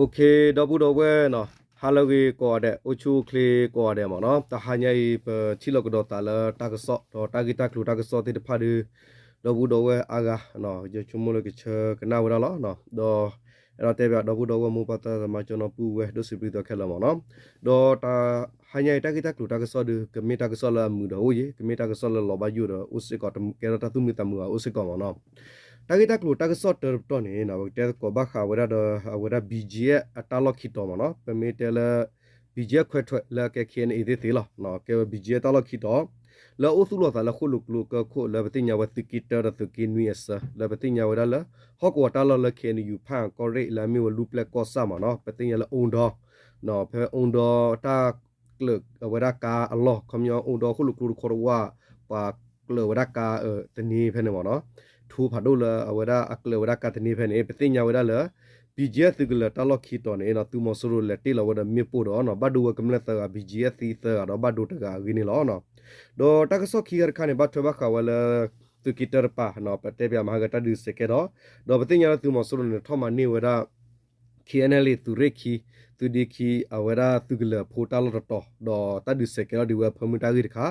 ဒီပုၢ်ဒီဝဲၢ်နီၤ, ဟါလၢအဂ့ၤကိးဂၤဒဲး, အိၣ်ဆူၣ်အိၣ်ချ့ကိးဂၤဒဲးမ့ၢ်နီၤ. တဟါညါအံၤ ပထံၣ်လိာ်ကဒီးသးလၢတၢ်ကစီၣ် ဒီးတၢ်ဂ့ၢ်တၢ်ကျိၤတၢ်ကစီၣ်သ့ၣ်တဖၣ်ဒီး ဒီပုၢ်ဒီဝဲၢ်အါဂၤ ယဆိကမိၣ်လၢကဆၢကနၣ်ဝဲဒၣ်လီၤ. ဒီးအဲၣ်ဒိးတဲဘၣ်ဒီပုၢ်ဒီဝဲၢ်မိၢ်ပၢ်သးစၢ်မါကၠီနီၤပုၢ်ဝဲၢ် ဒိၣ်စံးပျံၤသီခဲလၢာ်မ့ၢ်နီၤ. ဒီးတဟါညါအံၤတၢ်ဂ့ၢ်တၢ်ကျိၤတၢ်ကစီၣ်ဒီး ကမ့ၢ်တၢ်ကစီၣ်လၢအမုာ်ဒီးအိၣ်ယံၤ, ကမ့ၢ်တၢ်ကစီၣ်လၢလီၤဘၣ်ယိၣ်ဒီးအိၣ်စ့ၢ်ကီး, ကဲထီၣ်တၢ်သူၣ်မံသးမုာ်အအိၣ်စ့ၢ်ကီးမ့ၢ်နီၤ. တၢ်ဂ့ၢ်တၢ်ကျိၤတၢ်ကစီၣ်တၢတပတီၢ်န့ၣ် ပကတဲသကိးဘၣ်ဃးဝဲဒၣ်ဒီး အဝဲဒၣ် ဘံၣ်ကၠံၣ်အဲၣ် အတၢ်လီၢ်ခံတီၤမ့ၢ်နီၤ. ပမ့ၢ်တဲလၢ ဘံၣ်ကၠံၣ်အဲၣ်ခွဲးထွဲးလၢအကဲ ခ့ၣ်အဲၣ်အဲၣ်အ့ၣ် သ့ၣ်သ့ၣ်လီၤ. ကဲဝဲ ဘံၣ်ကၠံၣ်အဲၣ် တၢ်လီၢ်ခံတီၤ လၢအအိၣ်သူၣ်လီၤသးလၢဃိၣ်လိာ်ကျိကၢၢ်ခိၣ် လၢပသ့ၣ်ညါဝဲသုးက့တၢဒီးသုးက့နွံအဆၢ လၢပသ့ၣ်ညါဝဲဒၣ်လၢ ဟီၣ်ကဝီၤတၢ်လီၢ်လၢ ခ့ၣ်အဲၣ်အဲၣ်ယူၣ် ဖၣ်အၣ်ကီၢ်ရ့ၣ် လၢအမ့ၢ်ဝဲလူၢ်ပျဲၢ်ကီၢ်ဆၣ်မ့ၢ်နီၤ, ပသ့ၣ်ညါလၢအူဒီ ဖဲအူဒီ တၢ်ကျၢးအဝဲဒၣ်ကါအလီၢ် ခီပညီအူဒီဃိၣ်လိာ်ကျိတခီတဝၢ် ပှၤကျၢးဝဲဒၣ်ကါသန့ဖဲန့ၣ်မ့ၢ်နီၤ, ထူဖးဒိၣ်လၢအဝဲဒၣ်အကျၢးဝဲဒၣ်ကါသန့ဖဲန့ၣ် ပသ့ၣ်ညါဝဲဒၣ်လၢ ဘံၣ်ကၠံၣ်အဲၣ် သုးကလၢၤတၢ်လီၢ်ခံတီၤန့ၣ် သုးမီၤစိရိၤလဲၤတ့ၢ်လီၤဝဲဒီးမ့ၣ်ပိၢ်ဒီး ဘၣ်ဒိဝဲကမျၢၢ်သၢဂၤ, ဘံၣ်ကၠံၣ်အဲၣ် သံသၢဂၤဒီးဘၣ်ဒိတဂၤအဂ့ၢ်န့ၣ်လီၤ. ဒီးတၢ်ကစီၣ်ခံခါတခါန့ၣ် ဘၣ်ထွဲဘၣ်ဃးဝဲလၢ သုးက့တၢတပၤ ပတဲပၠးမဟါဂၤတၢ်ဒုးစဲးကဲထီၣ်, ဒီးပသ့ၣ်ညါလၢသုးမီၤစိရိၤန့ၣ် ထီၣ်မၤန့ၢ်ဝဲဒၣ် ခ့ၣ်အဲၣ်အဲၣ်လ့ၣ် သုးရ့ၣ်ခံ သုးဒ့ခံ အဝဲဒၣ်သုးကလၢၤဖိတၢ်လီၢ်တတီၤ ဒီးတၢ်ဒုးစဲးကဲထီၣ်ဒံးဝဲအဖၢမုၢ်တၢ်ဂ့ၢ်တခါ,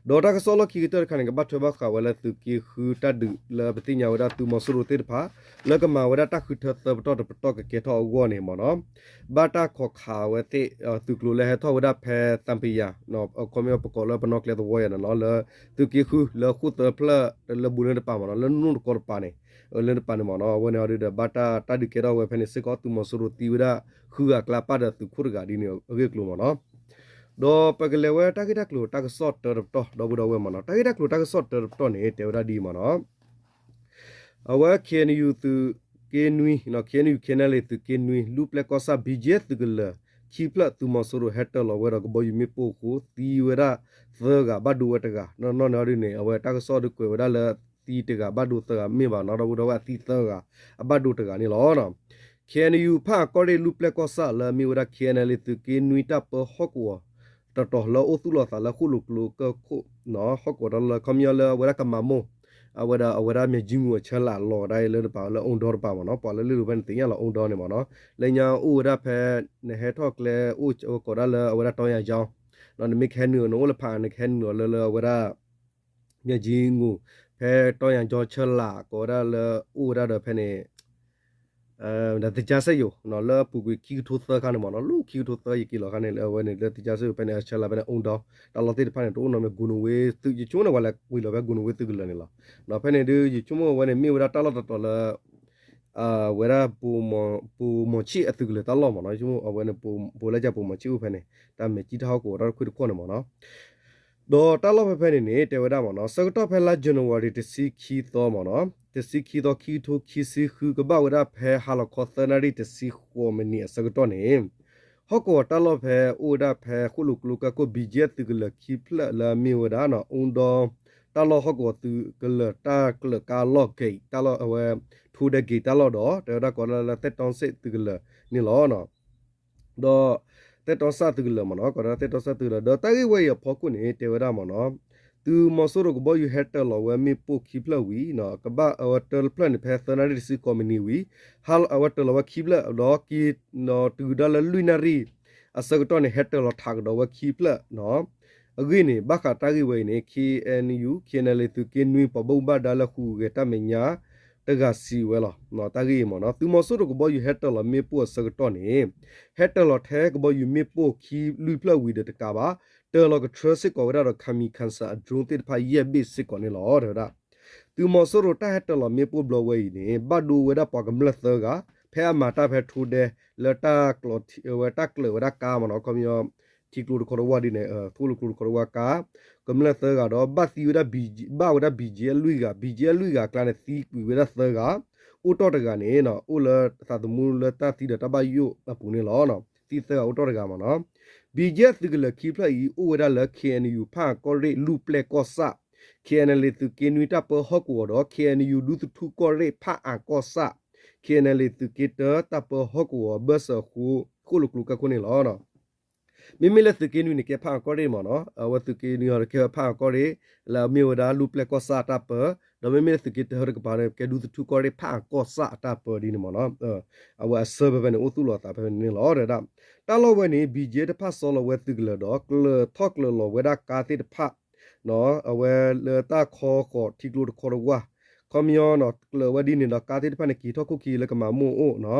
ဒီးတၢ်ကစီၣ်လီၢ်ခံကတၢၢ်တခါန့ၣ် ကဘၣ်ထွဲဘၣ်ဃးဝဲလၢသုးက့ဃုတၢ်ဒုးလၢပသ့ၣ်ညါဝဲဒၣ်သုးမီၤစိရိၤသ့ၣ်တဖၣ် လၢကမၤဝဲဒၣ်တၢ်ဃုထၢသၢပတီၢ်တပတီၢ်ကကဲထီၣ်အဂီၢ်န့ၣ်မ့ၢ်နီၤ, ဘၣ်တၢ်ခိးခးဝဲသ့ၣ် သုးကျိၤလၢဟဲထီၣ်ဝဲဒၣ်ဖဲသံပယၤ ခီပညီပကိးလၢပနီၣ်ကျဲသဝီယၤန့ၣ်နီၤ လၢသုးက့ဃု လၢဃိၣ်သၢဖျၢၣ်လၢဘူလၢတပၤမ့ၢ်နီၤ လၢနူၣ်တကီတပၤန့ၣ် လၢတပၤန့ၣ်မ့ၢ်နီၤ အဝဲန့ၣ်အီၤဒုးဒီး ဘၣ်တၢ်တၢ်ဒုးကဲထီၣ်ဝဲဖဲန့ၣ်စ့ၢ်ကီး သုးမီၤစိရိၤသံဝဲဒၣ်ဃုဂၤအကျါ ပၣ်ဒီးသုးခိၣ်တဂၤဒ်န့ၣ်အဂ့ၢ်အကျိၤမ့ၢ်နီၤ. ဒီးပကလဲၤဝဲတၢ်ဂ့ၢ်တၢ်ကျိၤတၢ်ကစီၣ်တၢတပတီၢ် ဒီပုၢ်ဒီဝဲၢ်မ့ၢ်နီၤ, တၢ်ဂ့ၢ်တၢ်ကျိၤတၢ်ကစီၣ်တၢတပတီၢ်န့ၣ် တဲဝဲဒၣ်ဒ်အံၤမ့ၢ်နီၤ, အဝဲ ခ့ၣ်အဲၣ်ယူၣ် သုးက့နွံ ခ့ၣ်အဲၣ်ယူၣ် ခ့ၣ်အဲၣ်အဲၣ်လ့ၣ် သုးက့နွံ လူၢ်ပျဲၢ်ကီၢ်ဆၣ် ဘံၣ်ကၠံၣ်အဲၣ် သုးကလၢၤ ခံဖျၢၣ် သုးမီၤစိရိၤဟဲတၢၤလီၤဝဲဒီးကဘီယူၤမ့ၣ်ပိၢ်အဃိ သံဝဲဒၣ်သၢဂၤ ဘၣ်ဒိဝဲတဂၤ, နီၢ်နီၢ်န့ၣ်အီၤဒ်န့ၣ် အဝဲတၢ်ကစီၣ်ဒုးကွဲးဝဲဒၣ်လၢ သံတဂၤ ဘၣ်ဒိသၢဂၤမ့ၢ်ဘၣ်နီၤ ဒီပုၢ်ဒီဝဲၢ် အသံသၢဂၤ အဘၣ်ဒိတဂၤန့ၣ်လီၤ. ခ့ၣ်အဲၣ်ယူၣ် ဖၣ်အၣ်ကီၢ်ရ့ၣ် လူၢ်ပျဲၢ်ကီၢ်ဆၣ်လၢအမ့ၢ်ဝဲဒၣ် ခ့ၣ်အဲၣ်အဲၣ်လ့ၣ် သုးက့နွံ တၢ်ပၢဟီၣ်ကဝီၤ တတီၤလၢအအိၣ်သူၣ်လီၤသးလၢဃိၣ်လိာ်ကျိကၢၢ်ခိၣ် ဟီၣ်ကဝီၤတၢ်လီၢ်လၢခီပညီလၢအဝဲဒၣ်ကမၤမိၢ် အဝဲဒၣ် အဝဲဒၣ်မၠဲၣ်ကၠံငူၣ်အဆၢလာ်လီၤဒၣ်အံၤလၢတပၤလၢအူဒီတပၤမ့ၢ်နီၤ, ပှၤလၢလ့ၣ်လိၤဖဲန့ၣ်သ့ၣ်ညါလီၤအူဒီန့ၣ်မ့ၢ်နီၤ, လၢညါအိၣ်ဝဲဒၣ်ဖဲ နဟဲထီၣ်ကျဲအိၣ်ကိးဒၣ်လၢအဝဲဒၣ်တီယၤကၠီ နမ့ၢ်ကဟဲနုာ် နအိၣ်လၢဖး နကဟဲနုာ်အီၤလၢလၢအဝဲဒၣ် မၠဲၣ်ကၠံငူၣ် ဖဲတီယၤကၠီဆၢလာ် ကိးဝဲဒၣ်လၢအိၣ်ဝဲဒၣ်ဒီးဖဲန့ၣ် ဒီးသကြားစက်ရုံ လၢအပူၤကွံာ်ခံကထိသၢခါန့ၣ်မ့ၢ်နီၤ, လၢခံကထိသၢယက့ၤလီၤခါန့ၣ် လၢအဝဲန့ၣ် လၢသကြားစက်ရုံဖဲန့ၣ် အဆၢလာ်ဖဲန့ၣ် အူဒီ တၢ်လီၢ်သ့ၣ်တဖၣ်န့ၣ် တအိၣ်နီတမံၤ ကိၣ်နိဝ့သုး ယဆိကမိၣ်န့ၣ် ပှၤလဲၤကွံာ်လီၤဖဲကိၣ်နိဝ့သုးကလၢၤန့ၣ်လီၤ. ဒီးဖဲန့ၣ်ဒုး ယဆိကမိၣ်အဝဲန့ၣ် မ့ၢ်ဝဲဒၣ်တၢ်လီၢ်တတီၤလၢ ဝဲဒၣ် ပိာ်မီၤဆံၣ်အသုးကလၢၤတၢ်လီၢ်မ့ၢ်နီၤ, ယဆိကမိၣ်အဝဲန့ၣ် ပိာ်လၢကၠၢ်ပိာ်မီၤဆံၣ်အိၣ်ဖဲန့ၣ် တၢ်မဲာ်ကၠံတၢ်ဟီၣ်ကဝီၤတၢ်တခွံတခီၣ်န့ၣ်မ့ၢ်နီၤ ဒီးတၢ်လီၢ်ဖဲဖဲန့ၣ်န့ၣ် တဲဝဲဒၣ်မ့ၢ်နီၤ, ဆၢကတီၢ်ဖဲလါ January တဆံခံသီမ့ၢ်နီၤ, တဆံခံသီ ခံကထိခံဆံဃု ကဘၣ်ဝဲဒၣ်ဖဲဟါလီၤခီသၢနၣ်ရံၣ်တဆံဃိးမံးနံးအဆၢကတီၢ်န့ၣ် ဟီၣ်ကဝီၤတၢ်လီၢ်ဖဲအိၣ်ဝဲဒၣ်ဖဲဃိၣ်လိာ်ကျိကၢၢ်ခိၣ် ဘံၣ်ကၠံၣ်အဲၣ် သုးကလၢၤခံဖျၢၣ်လၢအမ့ၢ်ဝဲဒၣ် အူဒီ တၢ်လီၢ်ဟီၣ်ကဝီၤသုးကလၢၤ တၢ်ကျၢးကါလီၢ် gate တၢ်လီၢ်အဝဲ ထူဒဲ gate တၢ်လီၢ်ဒီး တဲဝဲဒၣ်ကိးဒၣ်လၢ သဲၣ်တီစ့ၣ်သုးကလၢၤန့ၣ်လီၤ. ဒီး သဲၣ်တီစ့ၣ်သုးကလၢၤမ့ၢ်နီၤ, ကိးဒၣ်သဲၣ်တီစ့ၣ်သုးကလၢၤ ဒီးတၢ်ဂ့ၢ်ဝဲအံၤအဖီခိၣ်န့ၣ် တဲဝဲဒၣ်မ့ၢ်နီၤ, သုးမီၤစိရိၤကဘီယူၤဟဲတၢၤလီၤဝဲမ့ၣ်ပိၢ်ခံဖျၢၣ်ဝံၤ ကဘၣ်အဝဲတၢၤတဖျၢၣ်န့ၣ် ဖဲသၢနၣ်ရံၣ်တဆံဃိးမံးနံးဝံၤ ဟါလီၤအဝဲတၢၤလီၤဝဲခံဖျၢၣ် ဒီးက့ၤ တုၤဒၣ်လၢလွံၢ်နၣ်ရံၣ်အဆၢကတီၢ်န့ၣ် ဟဲတၢၤလီၤထးကဒီးဝဲခံဖျၢၣ်နီၤ အဂ့ၢ်န့ၣ် ဘၣ်ဃးတၢ်ဂ့ၢ်ဝဲအံၤန့ၣ် ခ့ၣ်အဲၣ်ယူၣ် ခ့ၣ်အဲၣ်အဲၣ်လ့ၣ် သုးက့နွံ ပှၤဘၣ်မူဘၣ်ဒါလၢဟူးဂဲၤတၢ်မဲာ်ညါ တဂၤစံးဝဲလီၤ. တၢ်ဂ့ၢ်အံၤမ့ၢ်နီၤ သုးမီၤစိရိၤကဘီယူၤဟဲတၢၤလီၤမ့ၣ်ပိၢ်အဆၢကတီၢ်န့ၣ် ဟဲတၢၤလီၤထဲကဘီယူၤမ့ၣ်ပိၢ်ခံလွံၢ်ဖျၢၣ်ဝံၤဒီးတကးဘၣ် တၢၤလီၤကထြၢစ့ၢ်ကီးဝဲဒၣ်ဒီး kamikaze အ drone သ့ၣ်တဖၣ်ယဲၢ်ဘ့ၣ်စ့ၢ်ကီးန့ၣ်လီၤ တဲဝဲဒၣ် သုးမီၤစိရိၤတၢ်ဟဲတၢၤလီၤမ့ၣ်ပိၢ်ဘျီဝဲအံၤန့ၣ် ဘၣ်ဒိဝဲဒၣ်ပှၤကမျၢၢ်သၢဂၤ ဖဲအမၤတၢ်ဖဲထူဒဲ လၢတၢ်ကျၢးဝဲဒၣ်ကါမ့ၢ်နီၤ ခီပညီ ထံကျိတခီတဝၢ်ဒ်န့ၣ် သိၣ်လိာ်ကျိတခီတဝၢ်ကါ ကမျၢၢ်သၢဂၤဒီး ဘၣ်သံဝဲဒၣ် ဘၣ်ဝဲဒၣ် ဘံၣ်ကၠံၣ်အဲၣ် လွံၢ်ဂၤ ဘံၣ်ကၠံၣ်အဲၣ် လွံၢ်ဂၤအကျါန့ၣ် သံကွံာ်ဝဲဒၣ်သၢဂၤ အိၣ်တီၢ်တဂၤန့ၣ် အိၣ်လၢသးသမူလၢတၢ်သံဒီးတၢ်ဘၣ်ယိၣ်အပူၤန့ၣ်လီၤ. သံသၢဂၤအိၣ်တီၢ်တဂၤမ့ၢ်နီၤ ဘံၣ်ကၠံၣ်အဲၣ် သုးကလၢၤခံဖျၢၣ်အံၤ အိၣ်ဝဲဒၣ်လၢ ခ့ၣ်အဲၣ်ယူၣ် ဖၣ်အၣ်ကီၢ်ရ့ၣ် လူၢ်ပျဲၢ်ကီၢ်ဆၣ် ခ့ၣ်အဲၣ်အဲၣ်လ့ၣ် သုးက့နွံ တၢ်ပၢဟီၣ်ကဝီၤဒီး ခ့ၣ်အဲၣ်ယူၣ် ဒူသထူကီၢ်ရ့ၣ် ဖၣ်အၣ်ကီၢ်ဆၣ် ခ့ၣ်အဲၣ်အဲၣ်လ့ၣ် သုးက့တၢ တၢ်ပၢဟီၣ်ကဝီၤ ဘၢၣ်စၢၤအဃိ ဃိၣ်လိာ်ကျိကၢၢ်ခိၣ်န့ၣ်လီၤ. မ့မ့ၢ်လၢသုးက့နွံန့ၣ် ကဲဖးအၣ်ကီၢ်ရ့ၣ်မ့ၢ်နီၤ, အဝဲသုးက့နွံအီၤကဲဖးအၣ်ကီၢ်ရ့ၣ် လၢအမ့ၢ်ဝဲဒၣ်လူၢ်ပျဲၢ်ကီၢ်ဆၣ်အတၢ်ပၢ, ဒီးမ့မ့ၢ်လၢသုးက့တၢတကပၤန့ၣ် ကဲဒူသထူကီၢ်ရ့ၣ်ဖးအၣ်ကီၢ်ဆၣ်အတၢ်ပၢဒ်န့ၣ်မ့ၢ်နီၤ, အဝဲအဆၢဖဲဖဲန့ၣ် အိၣ်သူၣ်လီၤအသးဖဲဖဲန့ၣ်န့ၣ်လီၤ. တဲဝဲဒၣ် တၢ်လီၢ်ဝဲန့ၣ် ဘံၣ်ကၠဲတဖၣ်စီလီၤဝဲသုးကလၢၤဒီး ကျၢၤထီၣ်ကျၢၤလီၤဝဲဒၣ်ကါသ့ၣ်တဖၣ် အဝဲလၢတၢ်ခီဃီၤထံကျိတခီတဝၢ်, ခီပညီနီၤ ကျၢၤဝဲဒ်န့ၣ်ဒီး ကါသ့ၣ်တဖၣ်န့ၣ် က့ၤထီၣ်ခိၣ်ခံလၢကမၤမိၢ်အိၣ်နီၤ,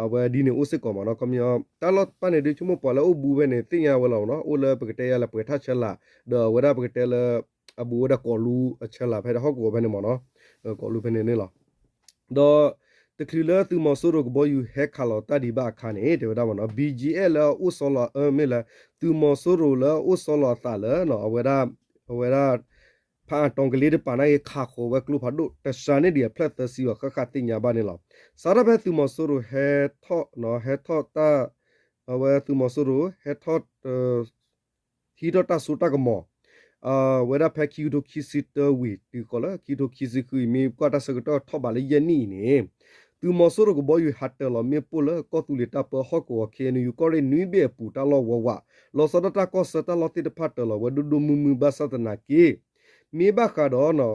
အဝဲဒ်န့ၣ်အိၣ်စ့ၢ်ကီးမ့ၢ်နီၤ. ခီပညီ တၢ်လီၢ်တဖၣ်န့ၣ်ဒုး ဆိကမိၣ်ပှၤလၢအိၣ်ဘူးဖဲန့ၣ် သ့ၣ်ညါဝဲလီၤမ့ၢ်နီၤ, အိၣ်လၢပကတဲယၤလၢပှဲၤထၣ်ဆၢလာ် ဒီးအဝဲဒၣ်ပကတဲလၢ အဘူးဝဲဒၣ်ကိးလူအဆၢလာ်ဖဲဟီၣ်ကဝီၤဖဲန့ၣ်မ့ၢ်နီၤ, ကိးလူဖဲန့ၣ်န့ၣ်လီၤ. ဒီး တချုးလၢသုးမီၤစိရိၤကဘီယူၤဟဲခးလီၤတၢ်ဒံးဘၣ်အခါန့ၣ် တဲဝဲဒၣ်မ့ၢ်နီၤ ဘံၣ်ကၠဲလၢအအိၣ်စီလီၤ မ့ၢ်လၢ သုးမီၤစိရိၤလၢအအိၣ်စီလီၤအသးလၢ အဝဲဒၣ် အဝဲဒၣ် ဖးအၣ်တီကလ့တပၤန့ၣ် ခးဃီၤဝဲကျိဖးဒိၣ် တစှၤန့ၢ်ဒံးအဖျၢၣ်သၢဆံဘၣ် ဃၣ်ဃၣ်သ့ၣ်ညါဘၣ်န့ၣ်လီၤ. စးထီၣ်ဖဲသုးမီၤစိရိၤဟဲထီၣ် ဟဲထီၣ်တၢ် အဝဲသုးမီၤစိရိၤ ဟဲထီၣ် ဟံးထီၣ်တၢ်စိတၢ်ကမီၤ အဝဲဒၣ်ဖဲခံကထိခံဆံတၢဝံၤ တုၤဃီၤလၢခံကထိခံဆံဃုအံၤ မ့ၢ်ကွၢ်တၢ်ဆၢကတီၢ်ထီၣ်ဘးလၢယဲၢ်နံၣ်အံၤန့ၣ် သုးမီၤစိရိၤကဘီယူၤဟးတၢၤလီၤမ့ၣ်ပိၢ်လၢကီၢ်သူလ့ၤတၢ်ပၢဟီၣ်ကဝီၤ ခ့ၣ်အဲၣ်ယူၣ် ကီၢ်ရ့ၣ်နွံဘ့ၣ်အပူၤတၢ်လီၢ်ဝးဝး, လီၤဆီဒၣ်တၢ်ကီၢ်ဆၢတၢ်လီၢ်သ့ၣ်တဖၣ်တၢၤလီၤဝဲဒိၣ်ဒိၣ်မုၢ်မုၢ်ဘၣ်ဆၣ်သနာ်က့ မ့ၢ်ဘၣ်ဃးဒီး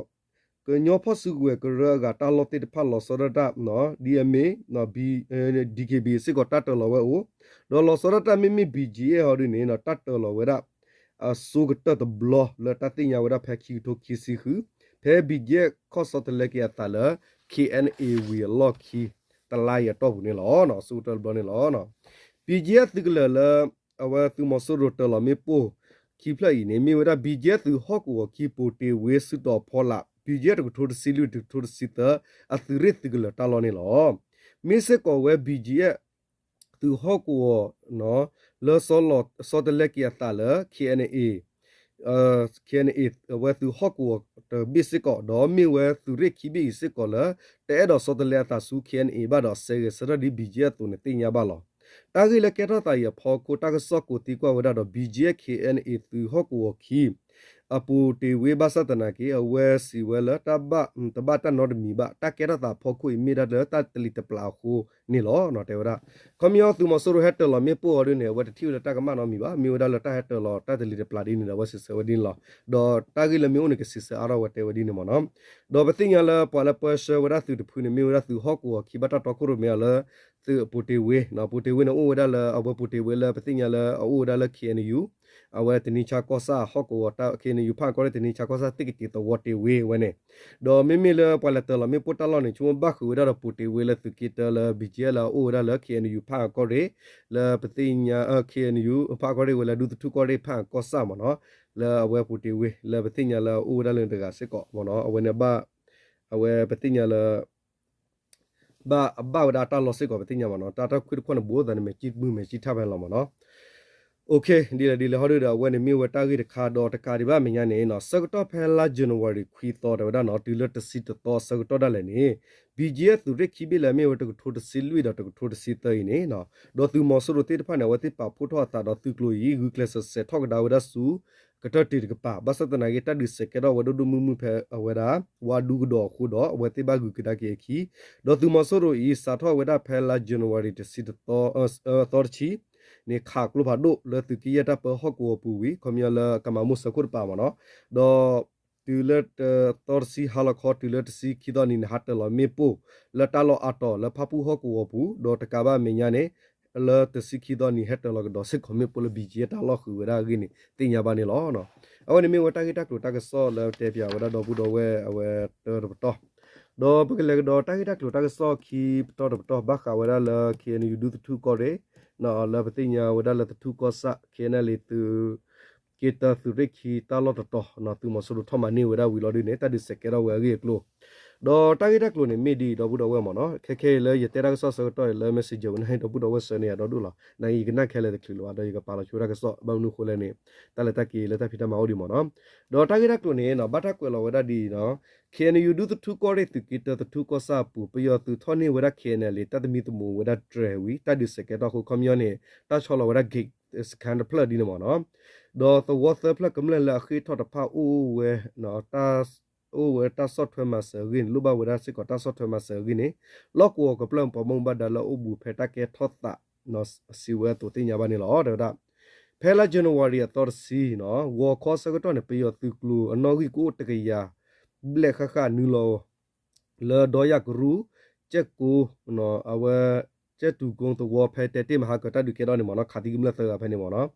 ကညီဖီၣ်စုကဝဲၤကရၢအဂၤတၢ်လီၢ်သ့ၣ်တဖၣ်လီၤဆီဒၣ်တၢ် ဒ်အမ့ၢ် DKBA စ့ၢ်ကီးတၢ်တၢၤလီၤဝဲအိၣ်, ဒီးလီၤဆီဒၣ်တၢ်မ့မ့ၢ် ဘံၣ်ကၠဲဟီဒ်န့ၣ် တၢ်တၢၤလီၤဝဲဒၣ် အစိကတၢၢ်တဘျီလၢတၢ်သ့ၣ်ညါဝဲဒၣ်ဖဲခံကထိခံဆံဃု, ဖဲ ဘံၣ်ကၠဲ ခီၣ်ဆီတလဲက့ၤအသးလၢ ခ့ၣ်အဲၣ်ယူၣ် ဝံၤအလီၢ်ခံ တလါအံၤအတီၢ်ပူၤန့ၣ်လီၤ. အစိကတၢၢ်တဘျီန့ၣ်လီၤ. ဘံၣ်ကၠဲသုးကလၢၤလၢ အဝဲသုးမီၤစိရိၤတၢၤလီၤမ့ၣ်ပိၢ်ခံဖျၢၣ်အံၤန့ၣ် မ့ၢ်ဝဲဒၣ် ဘံၣ်ကၠဲသုးဟီၣ်ကဝီၤခံ ပိၣ်တ့ၢ်ဝ့ စုတီၤဖီလာ် ဘံၣ်ကၠဲတကထိတဆံလွံၢ် တကထိတဆံသၢ အသုးရ့ၣ်သုးကလၢၤတၢ်လီၢ်န့ၣ်လီၤ. မ့ၢ်စ့ၢ်ကီးဝဲ ဘံၣ်ကၠဲ သုးဟီၣ်ကဝီၤ လၢဆီတလဲက့ၤအသးလၢ ခ့ၣ်အဲၣ်ယူၣ် ခ့ၣ်အဲၣ်ယူၣ် အဝဲသုးဟီၣ်ကဝီၤတဘ့ၣ်စ့ၢ်ကီး ဒီးမ့ၢ်ဝဲသုးရ့ၣ်ခံဘ့ၣ်အံၤစ့ၢ်ကီးလၢ တအဲၣ်ဒိးဆီတလဲအသးဆူ ခ့ၣ်အဲၣ်ယူၣ် ဘၣ်ဒီးစဲဂဲၤဆၢထၢၣ်ဒ် ဘံၣ်ကၠဲအသိးန့ၣ်သ့ၣ်ညါဘၣ်လီၤ. တၢ်ဂ့ၢ်လၢကဲထီၣ်သးအံၤအဖီခိၣ် တၢ်ကစီၣ်ကိးသံကွၢ်ဝဲဒၣ်ဒီး ဘံၣ်ကၠဲ ခ့ၣ်အဲၣ်ယူၣ် သုးဟီၣ်ကဝီၤခံ အပိၣ်တ့ၢ်ဝ့ ဘၣ်ဆၣ်သနာ်က့ အဝဲစံးဝဲလၢတၢ်ဘၣ် တဘၣ်တၢ်နီတမံၤဘၣ် တၢ်ကဲထီၣ်သးအဖီခိၣ်အံၤမ့ၢ်ဒၣ်လၢတၢ်တလံၤတပျၢ်အဃိန့ၣ်လီၤ. တဲဝဲဒၣ် ခီပညီသုးမီၤစိရိၤဟဲတၢၤလီၤမ့ၣ်ပိၢ်အီၤဒ်န့ၣ် အဝဲတထံၣ်ဝဲလၢတၢ်ကမၣ်နီတမံၤဘၣ် မ့ၢ်ဝဲဒၣ်လၢတၢ်ဟဲတၢၤလီၤတၢ်တလံၤတပျၢ်ဒ်န့ၣ်ဒီး အဝဲစံးဆၢဝဲဒ်န့ၣ်လီၤ. ဒီးတၢ်ဂ့ၢ်လၢမ့ၢ်အိၣ်န့ၣ် ကစံးဆၢအါထီၣ်ဝဲတဲဝဲဒ်န့ၣ်မ့ၢ်နီၤ. ဒီးပသ့ၣ်ညါလၢပှၤလၢပၢဆှၢဝဲဒၣ်သုးတဖုန့ၣ် မ့ၢ်ဝဲဒၣ်သုးဟီၣ်ကဝီၤခံဘၣ်တၢ်တီခိၣ်ရိၣ်မဲအီၤလၢ သုးပိၣ်တ့ၢ်ဝ့ ပိၣ်တ့ၢ်ဝ့န့ၣ် အိၣ်ဝဲဒၣ်လၢ အဝဲပိၣ်တ့ၢ်ဝ့လၢပသ့ၣ်ညါလၢအအိၣ်ဝဲဒၣ်လၢ ခ့ၣ်အဲၣ်ယူၣ် အဝဲတနံၤဆါကီၢ်ဆၣ်ဟီၣ်ကဝီၤ ခ့ၣ်အဲၣ်ယူၣ် ဖးအၣ်ကီၢ်ရ့ၣ် တနံၤဆါကီၢ်ဆၣ်သ့ၣ်ကတ့ၤသဝီတ့ၢ်ဝ့ဝဲန့ၣ်. ဒီးမ့မ့ၢ်လၢပှၤလဲၤတၢၤလီၤမ့ၣ်ပိၢ်တၢ်လီၢ်န့ၣ် ဆိကမိၣ်ဘၣ်ဃုာ်ဝဲဒၣ်ဒီးပိၣ်တ့ၢ်ဝ့လၢသုးက့တၢလၢ ဘံၣ်ကၠဲလၢအအိၣ်ဝဲဒၣ်လၢ ခ့ၣ်အဲၣ်ယူၣ် ဖးအၣ်ကီၢ်ရ့ၣ် လၢပသ့ၣ်ညါ ခ့ၣ်အဲၣ်ယူၣ် ဖးအၣ်ကီၢ်ရ့ၣ်ဝဲလၢဒူသထူကီၢ်ရ့ၣ် ဖးအၣ်ကီၢ်ဆၣ်မ့ၢ်နီၤ. လၢအဝဲပိၣ်တ့ၢ်ဝ့လၢပသ့ၣ်ညါလၢအအိၣ်ဝဲဒၣ်လၢတဂၤစ့ၢ်ကီးမ့ၢ်နီၤ. အဝဲန့ၣ်ဘၣ် အဝဲပသ့ၣ်ညါလၢ ဘၣ်ဘၣ်ဝဲဒၣ်တၢ်လီၢ်စ့ၢ်ကီးပသ့ၣ်ညါမ့ၢ်နီၤ. တၢ်တၢ်ခွံတခီန့ၣ် ဘူးသးန့ၣ် မဲာ်ကံၣ်မုၢ်မဲာ်ကံၣ်ထၣ်ဖဲလီၤမ့ၢ်နီၤ. ဒ်လဲၣ်ဒ်လဲၣ်ဟီဒုဒီး အဝဲန့ၣ်မ့ၢ်ဝဲတၢ်ဂ့ၢ်တခါ ဒီးတကးဒံးဘၣ်မဲာ်ညါန့ၣ် ဆၢကတီၢ်ဖဲလါ January ခွံသီ တဲဝဲဒၣ်နီၤ တုၤလၢတဆံတသီအဆၢကတီၢ်ဒၣ်လဲာ်န့ၣ် ဘံၣ်ကၠဲသုးရ့ၣ်ခံဘ့ၣ်လၢအမ့ၢ်ဝဲတကထိတဆံလွံၢ်ဒီးတကထိတဆံသၢအံၤန့ၣ် ဒီးသုးမီၤစိရိၤသ့ၣ်တဖၣ်န့ၣ် အဝဲသ့ၣ်ပာ်ဖှိၣ်ထီၣ်အသးဒီးသုးကျိၤအံၤ ဂုာ်ကျဲးစၢးစဲးထီၣ်ကဒါဝဲဒၣ်ဆူ ကတၢၢ်တ့ၢ်တကပၤ ဘၣ်ဆၣ်သနာ်က့ တၢ်ဒုးစဲးကဲထီၣ်ဝဲဒိၣ်ဒိၣ်မုၢ်မုၢ်ဖဲအဝဲဒၣ် ဝါဒူကဒီးအဃိဒီး အဝဲသ့ၣ်ဘၣ်ဂုာ်ကဒါက့ၤအခံ ဒီးသုးမီၤစိရိၤအံၤ စးထီၣ်ဝဲဒၣ်ဖဲလါ January တဆံတသီ သီတဆံန့ၣ် ခးကျိဖးဒိၣ်လၢသုးက့ယဲၢ်တၢ်ပၢဟီၣ်ကဝီၤပူၤဝံၤ ခီပညီလၢကမၤမိၢ်စၢၤခိၣ်တပၤမ့ၢ်နီၤ, ဒီး တုၤလၢ သီတဆံဟါလီၤခီ တုၤလၢတဆံခံသီနံၤန့ၣ် ဟးတၢၤလီၤမ့ၣ်ပိၢ် လၢတၢ်လီၢ်အါတီၤလၢဖၣ်ပူၣ်ဟီၣ်ကဝီၤပူၤ ဒီးတကးဘၣ်မဲာ်ညါန့ၣ် လၢတဆံခံသီနံၤ ဟဲတၢၤလီၤကဒီးစ့ၢ်ကီးမ့ၣ်ပိၢ်လၢ ဘံၣ်ကၠဲတၢ်လီၢ်ဃုာ်ဝဲဒၣ်အဂ့ၢ်န့ၣ် သ့ၣ်ညါဘၣ်န့ၣ်လီၤ. အဝဲန့ၣ်မ့ၢ်ဝဲတၢ်ဂ့ၢ်တၢ်ကျိၤတၢ်ကစီၣ်လၢတဲပၠးဝဲဒၣ်ဒီပုၢ်ဒီဝဲၢ်အဝဲတၢတပတီၢ်, ဒီးပကလဲၤကဒီးတၢ်ဂ့ၢ်တၢ်ကျိၤတၢ်ကစီၣ်ခံပတီၢ်တပတီၢ် ဘၣ်ဃးဝဲဒၣ်လၢ ခ့ၣ်အဲၣ်ယူၣ် ဒူသထူကီၢ်ရ့ၣ် လၢပသ့ၣ်ညါဝဲဒၣ်လၢသထူကီၢ်ဆၣ် ခ့ၣ်အဲၣ်ယူၣ် သုး က့တၢသုးရ့ၣ်ခံတၢ်လီၢ်တတီၤ သုးမီၤစိရိၤထီၣ်မၤန့ၢ်ဝဲဒၣ်ဝံၤလီၤဒ်န့ၣ် တၢ်ဒုးစဲးကဲထီၣ်ဝဲအဂ့ၢ်အကျိၤ, ဒီးတၢ်ဂ့ၢ်တၢ်ကျိၤန့ၣ်မ့ၢ်ဒ်အံၤ ဒီပုၢ်ဒီဝဲၢ်မ့ၢ်နီၤ, ခဲခဲအံၤလၢယတဲတၢ်ကစီၣ်ဆၢကတီၢ်အံၤလၢ messenger ဝဲန့ၣ် ဒီပုၢ်ဒီဝဲၢ်ဆှၢန့ၢ်ယၤဒီဒူၣ်လီၤ, နာ်က့ယကနၣ်ခဲလၢာ်တချုးလၢၤဘၣ် ဒီးယကပာ်လီၤဆိတၢ်ကစီၣ် ဘၣ်မနုၤအဃိလဲၣ်န့ၣ် တၢ်လဲၤတၢ်က့ၤလၢတၢ်ဖံးတၢ်မၤအိၣ်ဒံးမ့ၢ်နီၤ, ဒီးတၢ်ဂ့ၢ်တၢ်ကျိၤန့ၣ် ဘၣ်တၢ်ကွဲးလီၤဝဲဒၣ်ဒ်အံၤနီၤ, ခ့ၣ်အဲၣ်ယူၣ် ဒူသထူကီၢ်ရ့ၣ် သုးက့တၢသုးထူကီၢ်ဆၣ်အပူၤ ပယီၤသုးထီၣ်န့ၢ်ဝဲဒၣ် ခ့ၣ်အဲၣ်ယူၣ် တၢ်သမံသမိးဝဲဒၣ်တြဲၤဝံၤ တၢ်ဒုးစဲးကဲထီၣ်အဃိ ခီပညီန့ၣ် တၢ်ဆီလီၤဝဲဒၣ် ဂိတ်စခန်း တဖျၢၣ်ဒ်န့ၣ်မ့ၢ်နီၤ, ဒီးသဝီသၢဖျၢၣ်ကမျၢၢ်လၢအဃ့ၢ်ထီၣ်တဖၣ်အိၣ်ဝဲ အိၣ်ဝဲတၢ်ဆီၣ်ထွဲမၤစၢၤအဂ့ၢ်န့ၣ် လိၣ်ဘၣ်ဝဲဒၣ်စ့ၢ်ကီးတၢ်ဆီၣ်ထွဲမၤစၢၤအဂ့ၢ်န့ၣ် လီၢ်ကဝီၤကမျၢၢ်ပှၤဘၣ်မူဘၣ်ဒါလၢအအိၣ်ဘူးဖဲတၢ်ကဲထီၣ်သး စံးဝဲအသိးသ့ၣ်ညါဘၣ်န့ၣ်လီၤ. တဲဝဲဒၣ် ဖဲ ဖဲလါ January အသီတဆံနီၤ ဂီၤခီဆၢကတီၢ်န့ၣ် ပယီၤသုးကျိၤအနီၣ်ဂံၢ်ကအိၣ်တကယၤဘျဲၣ်ဃၣ်ဃၣ်နုာ်လီၤ လၢဒီယၣ်ကရူၢ် ကၠဲၣ်ကိ အဝဲ ကၠဲၣ်တူၤကိသဝီဖဲတဲတ့ၢ်မဟါကတၢၢ်ဒုးကဲထီၣ်န့ၣ်မ့ၢ်နီၤ ခးသံကမျၢၢ်သၢဂၤဖဲန့ၣ်မ့ၢ်နီၤ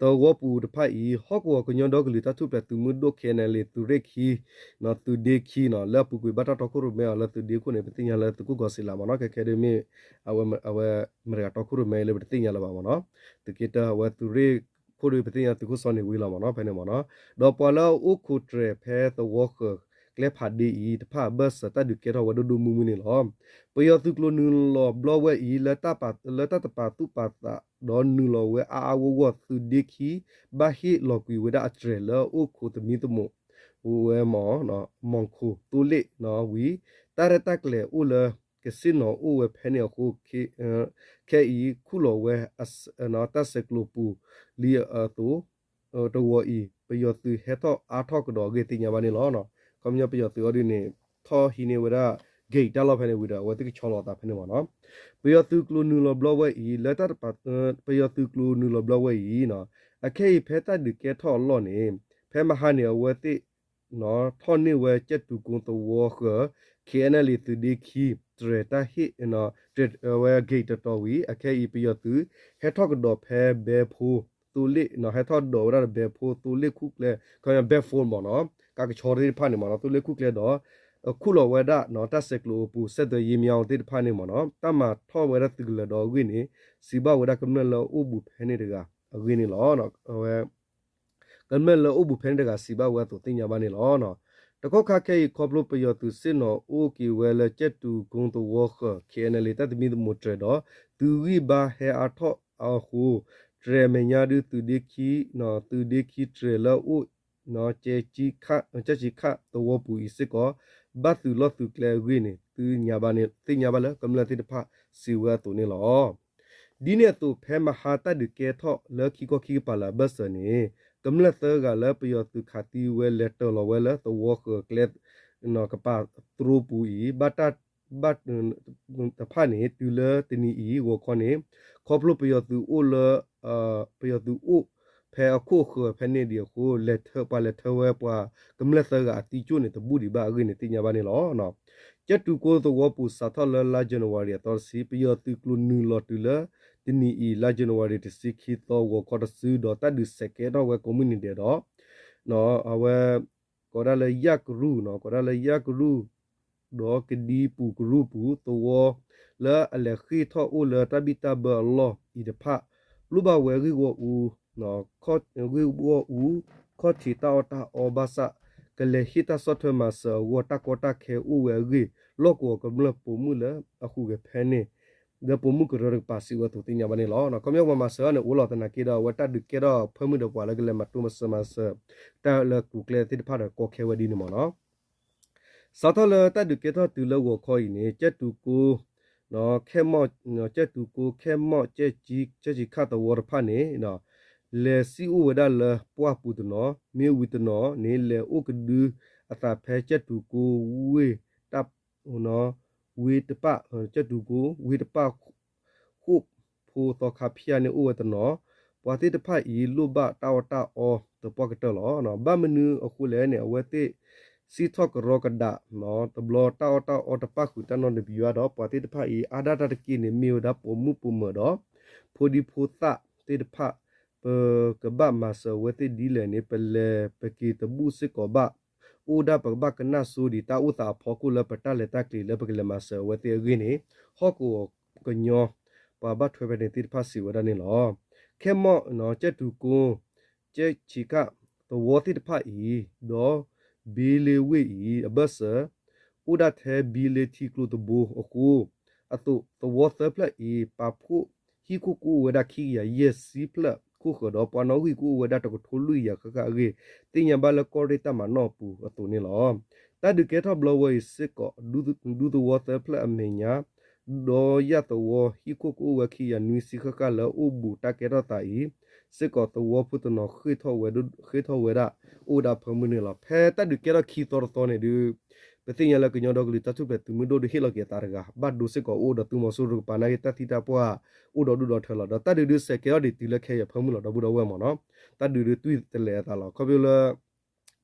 သဝီပူၤတဖၣ်အံၤ ဟီၣ်ကဝီၤကညီဒီကလုာ်တၢ်ထူၣ်ဖျဲးသုးမုၢ်ဒိၣ် KNLA သုးရ့ၣ်ခံ သုးဒ့ခံနီၤ လၢအပူၤကွံာ်ဘၣ်တၢ်တီခိၣ်ရိၣ်မဲအီၤလၢသုးဒ့ခိၣ်န့ၣ် ပသ့ၣ်ညါလၢသုးခိၣ်ကီၤစံလးမ့ၢ်နီၤ ခဲခဲဒုးမ့ၢ် အဝဲမတၤဂၤတီခိၣ်ရိၣ်မဲအံၤလၢပတသ့ၣ်ညါလၢၤဘၣ်မ့ၢ်နီၤ သုးက့တၢအဝဲသုးရ့ၣ်ခိၣ်ဒီးပသ့ၣ်ညါသုးခိၣ်စီၤန့ၣ်ဝံၤလီၤမ့ၢ်နီၤ ဖဲန့ၣ်မ့ၢ်နီၤ ဒီးပှၤလၢအအိၣ်ခိးတြဲၤဖဲသဝီဃၢၤကျဲဖးဒ့အံၤတဖၣ်အဘၢၣ်စၢၤတၢ်ဒုးကဲထီၣ်ဝဲဒိၣ်ဒိၣ်မုၢ်မုၢ်န့ၣ်လီၤ. ပယီၤသုးကျိၤနုာ်လီၤဘျီဝဲအံၤ လၢတၢ်တပာ်သူၣ်ပာ်သးဒီးနုာ်လီၤဝဲအါအါဂီၢ်ဂီၢ် သုးဒ့ခံ ဘၣ်ဟ့ၣ်လီၤကွံာ်ဝဲဒၣ်အတြဲၤလၢအအိၣ်ခိးသမံသမိး ဝဲမ့ၢ် မီၢ်ခိၣ်သိလ့ၣ်နီၤဝံၤ တၢ်ရဲၣ်တၢ်ကျဲၤအိၣ်လၢ ကဆ့ၣ်နီၤအိၣ်ဝဲဖဲန့ၣ်အဃိ ခဲအံၤခူၣ်လီၤဝဲ တၢ်ဆဲးကျိးပူၤလံအသိး တဝီၤအံၤ ပယီၤသုးဟဲထီၣ်အါထီၣ်ကဒီးအဂ့ၢ်သ့ၣ်ညါဘၣ်န့ၣ်လီၤ. ခီပညီပယီၤသုးအီၤဒ်န့ၣ် ထီၣ်ဟံးန့ၢ်ဝဲဒၣ် gate တၢ်လီၢ်ဖဲန့ၣ်ဝံၤဒီး အဝဲသ့ၣ်ကဆီလီၤအသးဖဲန့ၣ်မ့ၢ်နီၤ. ပယီၤသုးကျိၤနုာ်လီၤဘျီဝဲအံၤ လၢတၢ်တပာ် ပယီၤသုးကျိၤနုာ်လီၤဘျီဝဲအံၤ အခဲအံၤဖဲတၢ်ဒုးကဲထီၣ်အလီၢ်န့ၣ် ဖဲမဟါန့ၣ် အဝဲသ့ၣ် ထီၣ်န့ၢ်ဝဲကၠဲၣ်တူၤကိသဝီဃၢၤ KNLA သုးဒ့ခံ တြဲၤတၢ်ဟ့ၣ် တြဲၤဝဲ gate တတီၤဝံၤ အခဲအံၤပယီၤသုး ဟဲထီၣ်ကဒီးဖဲဘဲဖိသိလ့ၣ် ဟဲထီၣ်ဒိးဝဲဒၣ်ဒီးဘဲဖိသိလ့ၣ်ခူၣ်ကျဲ ခီပညီ backbone မ့ၢ်နီၤ ကါကဆီသ့ၣ်တဖၣ်န့ၣ်မ့ၢ်နီၤ သိလ့ၣ်ခူၣ်ကျဲဒီး ခူၣ်လီၤဝဲဒၣ် တၢ်ဆဲးကျိးအပူၤ စဲးသွဲးယ့မီသ့ၣ်တဖၣ်န့ၣ်မ့ၢ်နီၤ တၢ်မၤထီၣ်ဝဲဒၣ်သုးကလၢၤဒီးအဂ့ၢ်န့ၣ် စံးဘၣ်ဝဲဒၣ်ကမျၢၢ်လၢအအိၣ်ဘူးဖဲန့ၣ်တဂၤအဂ့ၢ်န့ၣ်လီၤ. အဝဲ ကမျၢၢ်လၢအအိၣ်ဘူးဖဲန့ၣ်တဂၤစံးဘၣ်ဝဲအသိးသ့ၣ်ညါဘၣ်န့ၣ်လီၤ. တကီၢ်ခါခဲအံၤခီဖျိပယီၤသုးဆ့ၣ်နီၤအိၣ်က့ၤဝဲလၢကၠဲၣ်တူၤကိသဝီဃၢၤ KNLA တၢ်သမံသမိးတြဲၤဒီး သုးဂံၢ်ဘါဟဲအါထီၣ်အဃိ တြဲၤအမဲာ်ညါဒုးသုးဒ့ခံ သုးဒ့ခံတြဲၤလၢအအိၣ် ကၠဲၣ်ဆံးခၣ်သဝီပူၤအံၤစ့ၢ်ကီး ဘၣ်သုးလီၢ်သုးကျဲအဂ့ၢ်န့ၣ် သ့ၣ်ညါဘၣ်လၢကမျၢၢ်သ့ၣ်တဖၣ်စံးဝဲအသိးန့ၣ်လီၤ. ဒ်န့ၣ်အသိး ဖဲမဟါတၢ်ဒုးကဲထီၣ်လၢခံခီခံကပၤလၢအဘၢၣ်စၢၤန့ၣ် ကမျၢၢ်သၢဂၤလၢပယီၤသုးခးသံဝဲလဲၤတၢၤလီၤဝဲလၢသဝီဃၢၤကျဲ ကပၤတြိပူၤအံၤ ဘၣ် တဖၣ်န့ၣ် တုၤလၢတနံၤအံၤ ဂီၤခီန့ၣ် ခီဖျိပယီၤသုးအိၣ်လၢ ပယီၤသုးအိၣ်ဖဲအခိၣ်အဃၢၤဖဲန့ၣ်ဒံးအဃိ လဲၤထၢ ပှၤလဲၤထၢဝဲပှၤကမျၢၢ်သၢဂၤအသံကၠိၣ်န့ၣ် တဘူၣ်ဒံးဘၣ်အဂ့ၢ်န့ၣ် သ့ၣ်ညါဘၣ်န့ၣ်လီၤ. ကၠဲၣ်တူၤကိသဝီပူၤစးထီၣ်လၢလါ January အသီတဆံ ပယီၤသုးကျိၤနုာ်လီၤတုၤလၢတနံၤအံၤ လါ January တဆံခံသီ ဂီၤခီတစု ဒီးတၢ်ဒုးစဲးကဲထီၣ်ဝဲကိးမုၢ်နံၤဒဲးဒီး အဝဲ ကိးဒၣ်လၢယၣ်ကရူၢ်နီၤ ကိးဒၣ်လၢယၣ်ကရူၢ် ဒီးကဒံပူၤကရူၢ်ပူၤ သဝီလၢအလဲၤဃ့ၢ်ထီၣ်အိၣ်လၢတၢ်ဘံၣ်တၢ်ဘၢအလီၢ်အံၤတဖၣ် လိၣ်ဘၣ်ဝဲဂံၢ်ဂီၢ်အူ ဂံၢ်ဂီၢ်အူ ခီၣ်ထံးတၢ်အီၣ်တၢ်အီဘၣ်ဆၣ် ကလဲၤဟ့ၣ်တၢ်ဆီၣ်ထွဲမၤစၢၤအဂီၢ် တၢ်ကီတၢ်ခဲအိၣ်ဝဲအဂ့ၢ် လီၢ်ကဝီၤကမျၢၢ်ပိာ်မုၣ်လၢအဟူးဂဲၤဖဲန့ၣ် လၢပိာ်မုၣ်ကရၢတကပၤစံးဝဲအသိးသ့ၣ်ညါဘၣ်န့ၣ်လီၤ. ခီပညီပှၤမၤစၢၤအီၤန့ၣ် အိၣ်လီၤသနာ်က့ဒီး အဝဲတၢ်ဒုးကဲထီၣ်ဖၢမုၢ်ဒီးပှၤလၢကလဲၤမၤတိမၤစၢၤမၤစၢၤ တၢ်လၢကျိၤကျဲသ့ၣ်တဖၣ်ဒီး ကီခဲဝဲဒ်န့ၣ်မ့ၢ်နီၤ. စးထီၣ်လၢတၢ်ဒုးကဲထီၣ်တုၤလၢဂီၤခီအံၤန့ၣ် ကၠဲၣ်တူၤကိ ခဲမီၣ် ကၠဲၣ်တူၤကိ ခဲမီၣ် ကၠဲၣ်ဆံးခၣ်သဝီတဖၣ်န့ၣ် လဲၤစံၣ်အိၣ်ဝဲဒၣ်လၢပှၢ်ပူၤတနီၤ မ့ၢ်ဝံၤတနီၤန့ၣ် လဲၤအိၣ်ကဒုအသးဖဲကၠဲၣ်တူၤကိဝ့ၢ်တၢ် ဝ့ၢ်တပၣ် ကၠဲၣ်တူၤကိဝ့ၢ်တပၣ် ဃိၣ်ဖိသီခါဖၠၣ်န့ၣ်အိၣ်ဝဲတနီၤ ပှၤသ့ၣ်တဖၣ်အံၤလိၣ်ဘၣ်တၢ်အီၣ်တၢ်အီသပှၢ်ကတၢၢ်လီၤ. ဘၣ်မနုၤအဃိလဲၣ်န့ၣ် အဝဲသ့ၣ်စံၣ်ထီၣ်ကရီကဒး တဘျီတၢ်အီၣ်တၢ်အီတပၣ်ဃုာ်တၢ်နီတမံၤဘၣ်ဒီး ပှၤသ့ၣ်တဖၣ်အံၤ အါဒၣ်တၢ်တက့ၢ်န့ၣ် မ့ၢ်ဝဲဒၣ်ပိာ်မုၣ်ပိာ်မၢၤဒီး ဖိဒံဖိသၣ်သ့ၣ်တဖၣ် ပကဘၣ်မၤစၢၤအဝဲသ့ၣ်ဒ်လဲၣ်န့ၣ် ပလဲၤပက့ၤတဘူၣ်စ့ၢ်ကီးဘၣ် အိၣ်ဒၣ်ပကဘၣ်ကနၣ်စိဒံးတၢ်အိၣ်သးအဖီခိၣ်လၢပတၢ်လဲၤတၢ်ကျဲၤလၢပကလဲၤမၤစၢၤအဝဲသ့ၣ်အဂ့ၢ်န့ၣ် ဟီၣ်ကဝီၤကညီ ပှၤဘၣ်ထွဲဖဲန့ၣ်သ့ၣ်တဖၣ်စံးဝဲဒၣ်န့ၣ်လီၤ. ခဲမီၣ် ကၠဲၣ်တူၤကိ ကၠဲၣ်ဆံးခၣ်သဝီသ့ၣ်တဖၣ်အံၤ ဒီးဘ့လ့ဝ့ၢ်အံၤ အဘၢၣ်စၢၤ အိၣ်ဒၣ်ထဲဘ့လ့ထံကျိတဘိအဃိ အသိးသဝီသၢဖျၢၣ်အံၤ ပာ်ဖှိၣ်ဟံၣ်ခိၣ်ကအိၣ်ဝဲဒၣ်ခံကယၤယဲၢ်ဆံဖျၢၣ်ခိၣ်ဃၢၤဒီး ပှၤနီၣ်ဂံၢ်ကအိၣ်ဝဲဒၣ်တကထိလွံၢ်ကယၤဃၣ်ဃၣ်အဂ့ၢ် သ့ၣ်ညါဘၣ်လၢကီၢ်ရ့ၣ်တၢ်မၤနီၣ်အပူၤအသိးန့ၣ်လီၤ. တၢ်ဒုးကဲထီၣ်ဘျီဝဲအံၤစ့ၢ်ကီး ဒူသဝီသၢဖျၢၣ်အမဲာ်ညါ ဒီးယၣ်သဝီဟံၣ်ခိၣ်ကအိၣ်ဝဲခံကယၤနွံဆံဃၣ်ဃၣ်လၢအိၣ်ဘူးတၢ်ကဲထီၣ်သးအံၤ စ့ၢ်ကီးသဝီဖိတနီၤဃ့ၢ်ထီၣ်ဝဲဒၣ် အိၣ်ဝဲဒၣ်ဖၢမုၢ်န့ၣ်လီၤ. ဖဲတၢ်ဒုးကဲထီၣ်ခံသီတသီန့ၣ်ဒုး ပသ့ၣ်ညါလၢကညီဒီကလုာ်တၢ်ထူၣ်ဖျဲးသုးမုၢ်ဒိၣ်ဒီးဟ့ၣ်လီၤက့ၤအသးတဂၤ ဘၣ်ဒိစ့ၢ်ကီးအိၣ်ဒီးသုးမီၤစိရိၤကပၤနာ်က့တၢ်သံတၢ်ပှၢ်အိၣ်ဒီးဒိၣ်ဒီးထၢလီၤ. ဒီးတၢ်ဒုးဒုးစဲးကဲထီၣ်ဒံးတုၤလၢခဲအံၤအဖၢမုၢ်လီၤ ဒီပုၢ်ဒီဝဲၢ်မ့ၢ်နီၤ. တၢ်ဒုးဒုးတွံၢ်တလဲၤအသးလီၤ ခီဖျိလၢ